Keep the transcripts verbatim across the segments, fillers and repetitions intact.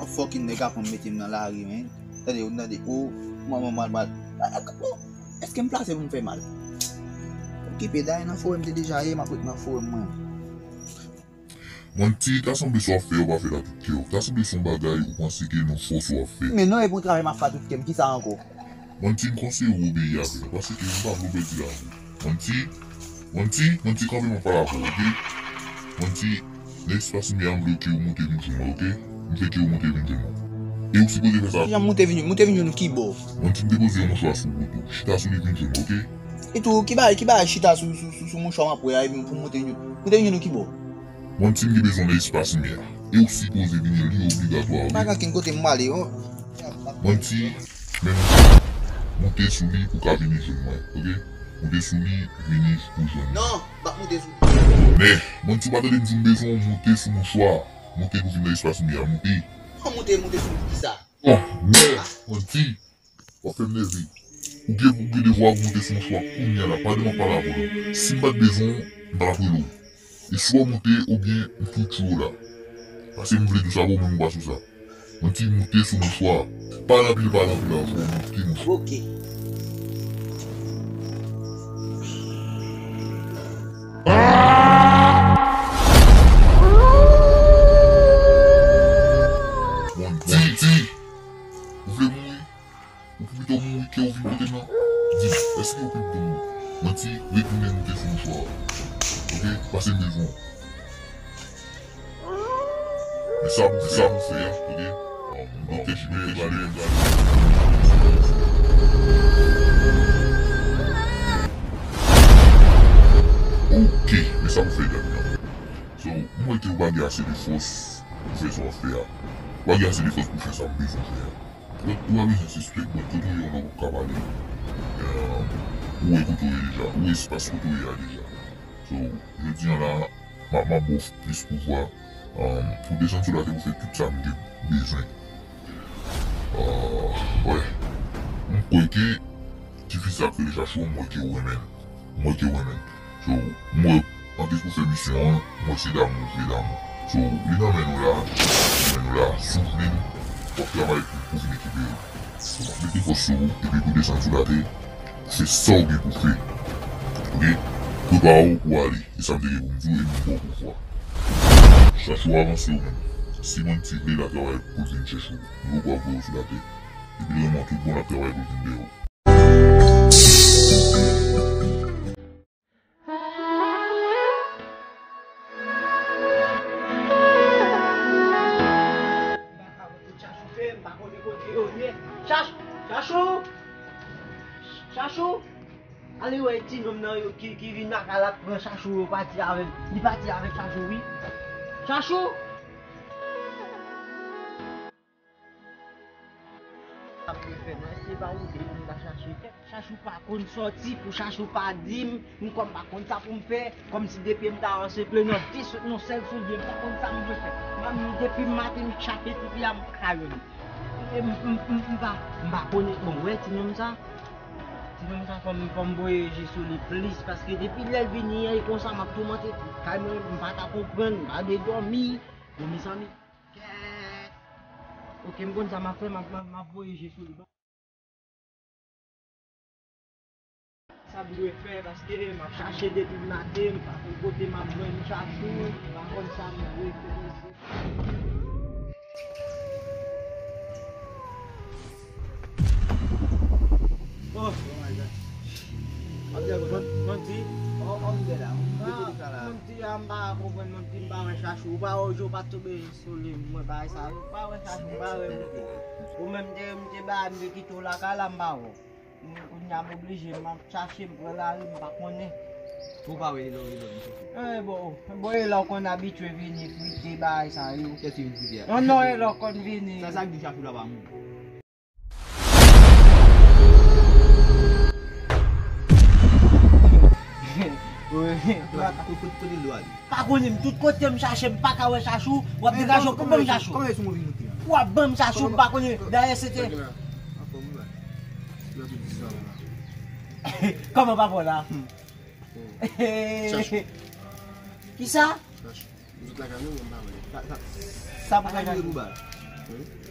An fòk Kin nèg ap mete m nan lari, men. Tande, ou tande, o, manman mal, mal. A, a, o, èske m plase pou m fè mal? Okipe, dayè nan forè m te deja ye, m ap ret nan forè m mwen. Manti, ta sanble sa w ap fè, w pa fè l ak tout kè w. Ta sanble se yon bagay ou panse ke nan fòs w ap fè. Men non, e pou yon travay m ap fè ak tout kè m, kisa ankò? Manti, m konseye w obeyi avè m, paske m pa vle w pèdi lavi w. Manti, Manti, Manti, kanpe m ap pale avè w, oke? Manti, nan espas m ye a, m vle ke w monte vin jwenn mwen, oke? M vle ke w monte vin jwenn mwen. E ou sipoze fè sa. Kijan m monte vin, monte vin jwenn ou kibò? Manti, m depoze yon mouchwa sou wout ou. Chita sou li vin jwenn mwen, oke? E tou, ki bagay, ki bagay chita sou, sou, sou, sou mouchwa m ap wè a, epi pou m monte vin, monte vin jwenn ou kibò? Manti, m gen bezwen nan espas m ye a. E ou sipoze vini, li obligatwa, wi. Pa gen okenn kote m prale, o. Manti, men monte sou li pou ka vini jwenn mwen, oke? Monte sou li, vini pou jwenn mwen. Non, m p ap monte sou li. Men, Manti, ou pa tande m di m bezwen w monte sou mouchwa. Monte pou vin nan espas m ye a, monte. An monte, monte sou li pou kisa? Oh, men, Manti. W ap fè m nève. Ou gen, ou gen devwa pou monte sou mouchwa kounye a la. Pa de m ap pale avè w non. Si m pa t bezwen w, m pa t ap rele w. E swa w monte oubyen m tou tchwe w la. Paske m vle di w sa, bon, men m pa sou sa. Manti, monte sou mouchwa. Pale anpil, pale anpil avè w, monte mouchwa. Oke. Manti, ou vle mouri? Ou pou pito mouri ke ou vin kote m nan? Di m, èske ou pi bon? Manti, retounen moute sou mouchwa a. Oke? Pase m bezwen w. Men sa pou, men sa pou fè a, oke? Doktè Jimè, doktè Jimè, oke, men sa pou fè, dam nan. So, m wè ke ou pa gen ase de fòs pou fè sa w ap fè a. Ou pa gen ase de fòs pou fè sa m bezwen fè a. Ou pa bezwen sispèk, bon, kote w ye, w nan ka pale. Eh, ou wè kote w ye deja. Ou wè espas kote w ye a deja. So, jodi a la, m ap, m ap ba w plis pouvwa. Um, pou desann sou latè, pou fè tout sa m te bezwen. Ah, wè. M kwè ke tifi sa k rele Chachou, m wè ke w renmen l. M wè ke w renmen l. So, m wè, anplis pou fè misyon an, m wè se damou, se damou. So, li nan men nou la, li nan men nou la, si w vle l, w ap travay pou, pou vin rekipere l. So, m ap mete fòs sou ou, epi pou desann sou latè, se sa w gen pou fè. Oke? Prepare w pou ale. E sa m te gen pou m di w, e m ba w pouvwa. Chachou, avanse w menm. Si Manti vle, l ap travay pou l vin chèche w. Li poko ap voye w sou latè. Epi l renmen w tout bon, l ap travay pou l vin dèyè w. Chachou fè, m pa konnen kote yo ye. Chach-, Chachou! Chachou! Ale wè ti nonm nan yo ki, ki vin ak al ap pran Chachou yo pati avè m. Li pati avèk Chachou, wi. Chachou! Sa m te fè, mwen, se pa ou te vin la chache tèt. Chachou pa konn sòti, pou Chachou pa di m, m kòm pa konn sa pou m fè, kòmsi depi m ta anseple nan de sou, nan sèl soulye, m pa konn sa m dwe fè. Mwen, depi maten, m chape tifi a, m pa ka jwenn li. E m, m, m, m pa, m pa konnen, bon, wè, ti nonm sa, ti nonm sa, fò m, fò m voye je sou li plis, paske depi lè l vini an, e konsa m ap toumante kay mwen, m pa ka konprann, m pa vle dòmi. Bon, mezanmi. Kèt! Oke, m konn sa m ap fè, m ap, m ap, m ap voye je sou li. Sa m dwe fè, paske m ap chache depi maten, m pa konn kote m ap jwenn Chachou, m pa konn sa m dwe fè. Oh. Manti. Oh, oh, m la. M kote li ka la. Manti a, m pa konprann, manti, m pa wè Chachou. Ou pa wè, ou pa tonbe sou li, mwen pa wè sa. Ou pa wè Chachou, m pa wè, manti. Ou menm te, m te ba, m te kite w lakay la, m pa wè w. Kounye a m oblije, m ap chache, m pran lari, m pa konnen. Ou pa wè Elò, Elò, misye fè. Eh, bon, bon, Elò konn abitye vini frite bagay sa yo. Kiyès ki vin frite a? Non, non, Elò konn vini. Sa, sa k di Chachou la pa mouri. Wi. Kote, kote, kote l dwe ale? Pa konnen, m tout kote m chache, m pa ka wè Chachou. W ap degaje w pou ban m Chachou. Kòman e sou move moute a? W ap ban m Chachou, m pa konnen. Dayè, se te. Kòman pa vwè la? Chachou. Kisa? Chachou. Ou sot lakay mwen, mwen pa wè. Sa, sa, sa pou lakay mwen. Wi.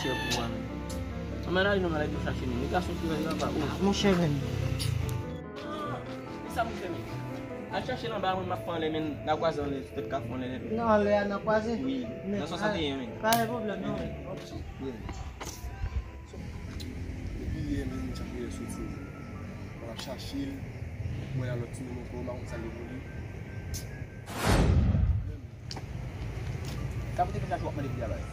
chè pou ou a, men. Ann al non, m al chache nou. Nèg gason ki rèv la pa ou. Monchè, men. Ki sa moun fè, men? Al chache l anba, mwen, m ap fè anlè, men, n a kwaze anlè, pèt ka fè anlè nèt. Nan anlè a, n a kwaze? Wi, nan swasanteyen, men. Pa gen pwoblèm, non. Wi. Depi yè, men, m t ap rele soti. Mwen ap chache l. Mwen la lòt ti moun ankò, m pa konn sa l ye pou li. Sa pou te fè chache w ap mande pou li a, baz?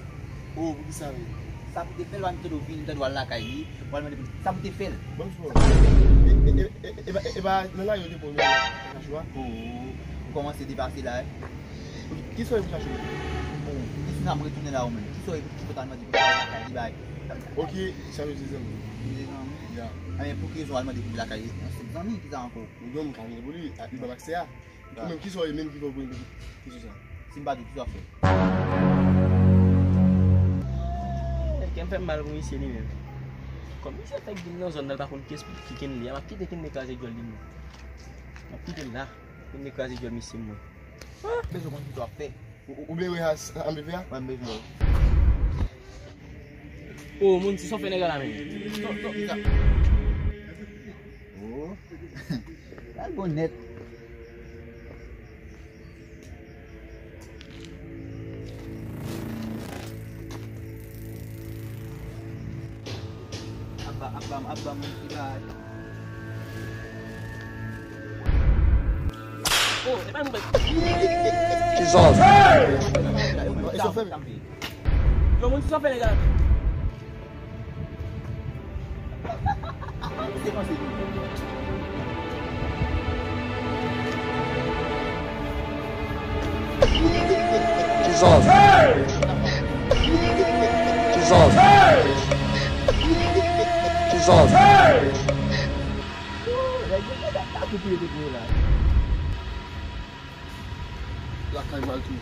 Oh, pou ki sa, men? Sa pou te fè l, w ap tande w vin, tande w al lakay li, w al mande pou li. Sa pou te fè l? Bon, fò. E, e, e, e, e, e pa nan lari yo te pran chache w a? Oh, ou kòmanse depase la, wi. Kisa w ye pou chache w? Bon, e si n ap retounen la, ou menm? Kisa w ye pou, pou t al mande pou li al lakay li, bay? Ok, chache se zanmi. Se zanmi? Ya. Ebyen, pou ki rezon w al mande pou li lakay li? Se zanmi, kisa ankò? Ou donk, m ka vini pou li, a, li ban m aksè a. Ou menm, kisa w ye menm ki fè w poze m kesyon sa? Si m pa di w, kisa w ap fè? Kè m fè m mal pou misye li menm. Kòm misye fèk vin nan zòn nan, l pa konn kiyès ki Kenley a, m ap kite Kenley kraze djòl li menm. M ap kite l la. Kenley kraze djòl misye mwen. Bezwen konn kisa w ap fè. Ou, ou, ou byen wè sa, sa m bezwen a? Wè, m bezwen wè. Oh, moun, ti sa w fè nèg la la, men. Stop, stop, stop. Oh. Pral bon nèt. Ap ba, ap ba m, ap ba m yon ti bagay. Oh, e pa yon bagay. Jesus. Hey! Yo, moun, ti sa w fè nèg la la. Jesus. Jesus. Jesus. Lakay m al tou.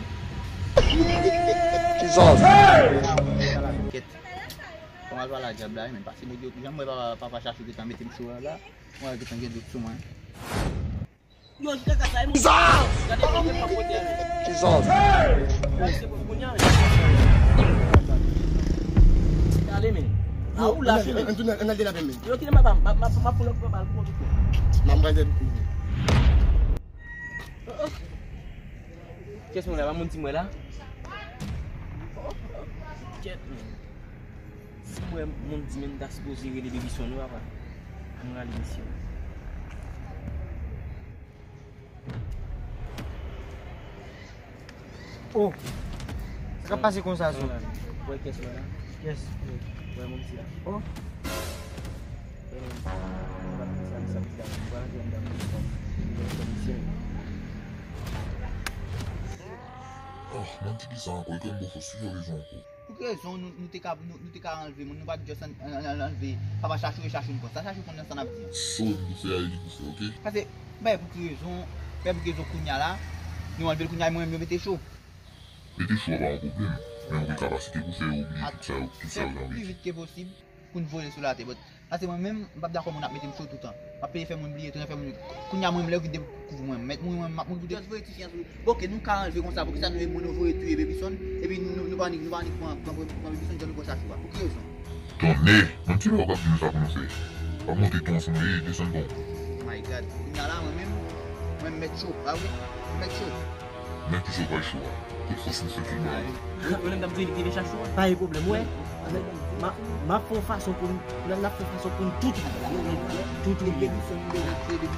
Jesus. Kèt. Kòman l pale a dyab la, men pase Bondye, jan m wè papa, papa Chachou gentan mete m cho la, mwen gentan gen dout sou mwen. Yo, kaka sa, e mwen. Gade, mwen gen pòt kote a, men. Jesus. Gade, se pou kounye a, men. Gade, men. A ou la, men. Ann tounen, ann al de la pen, men. Yo, kite m ap, m ap, m ap, m ap pou lòt pran bal pou mwen. Nan m gade. Kiyès mwen la? Pa moun di mwen la? Kèt, men. Si mwen moun di men m ta sipoze rele Baby Son wi papa. Mwen rale misye. Oh. Sa k ap pase konsa, Son? Wè kiyès mwen la? Kiyès? Wè moun di la. Oh. Wè moun di la. Mwen pa konn sa, sa ki la. Mwen pa konn sa, mwen pa konn sa. Oh, nan ti ki sa ankò, e kè m bò fò, si yo rezon ankò. Pou ki rezon nou, nou te ka, nou, nou te ka anlve moun, nou pa t just an, an, an, anlve papa Chachou e Chachou n pran. Sa Chachou konn nan sa n ap di an. So, nou fè a e li pou fè, oke? Pase, bay pou ki rezon, bay pou ki rezon kounye a la, nou anlve l kounye a, mwen menm yo mete cho. Mete cho a pa yon pwoblèm, men ou gen kapasite pou fè yo bliye tout sa yo, tout sa yo nan pi vit ke posib pou n voye l sou latè, but Pase mwen menm, m p ap dakò moun ap mete m cho toutan. M ap peye fè moun bliye, tounen fè moun. Kounye a mwen menm, lè yo vin dekouvri mwen, m mèt mouri, mwen, m ap mouri pou de. Just voye ti fi an sou. Bon, oke, nou ka anlve konsa, poukisa nou voye touye Baby Son, epi nou, nou, nou pa annik, nou pa annik pran, pran, pran, pran Baby Son, jan nou pran Chachou a? Pou ki rezon? Tonnè! Menm ti lè w ap di nou sa pou nou fè. W ap monte ton ansanm, e desann ton. My God. Kounye a la, mwen menm, mwen m mèt cho, pa vre? M mèt cho. Nan ki cho pral cho a? Tout fòs nou fè tout bagay. Yo menm t ap di li te vin chache w. Pa gen pwoblèm, wè. M a, m ap fè yon fason pou n, n ap fè yon fason pou n tout rive. Tout rive. Tout rive.